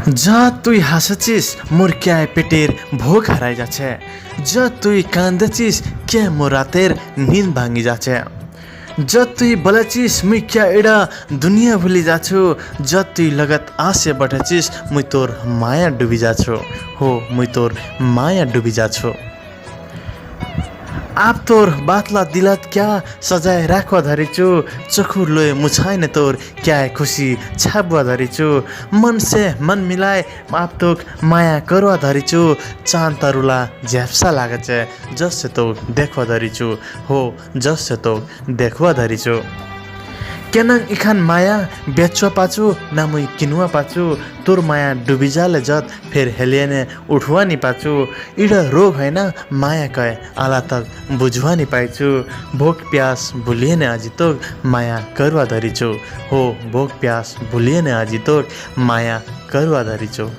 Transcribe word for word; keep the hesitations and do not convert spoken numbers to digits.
जद तुई हाँसछिस, मोर क्याय पेटेर भोक हराइ जाछे। जद तुई कान्दछिस, क्याय मोर रातेर निन भाङि जाछे। जद तुई बलछिस, मुई क्याय इडा दुनिया भुलि जाछु। जद तुई लगत आसे बठछिस, मुई तोर माया डुबि जाछु। हो, मुई तोर माया डुबि जाछु। आप तोर बातला दिलत क्याय सजाय राखवा धरिचु, चखुर लोय मुछायने तोर क्याय खुसी छापवा धरिचु। मनसे मन मिलाय आप तोक माया करवा धरिचु। चान तरुला झ्याप्सा लागछे, जस्से तोक देखवा धरिचु। हो, जस्से तोक देखवा धरिचु। केनङ इखान माया बेच्वा पाछु, ना मुई किन्वा पाछु। तोर माया डुबिजाले जद फेर हेलियने उठवा नि पाछु। इडा रोग हैना, माया कय आला तक बुझवा नि पाइछु। भोक प्यास भुलियने आजि तोक माया करवा धरिचु। हो, भोक प्यास भुलियने आजि तोक माया करवा धरिचु।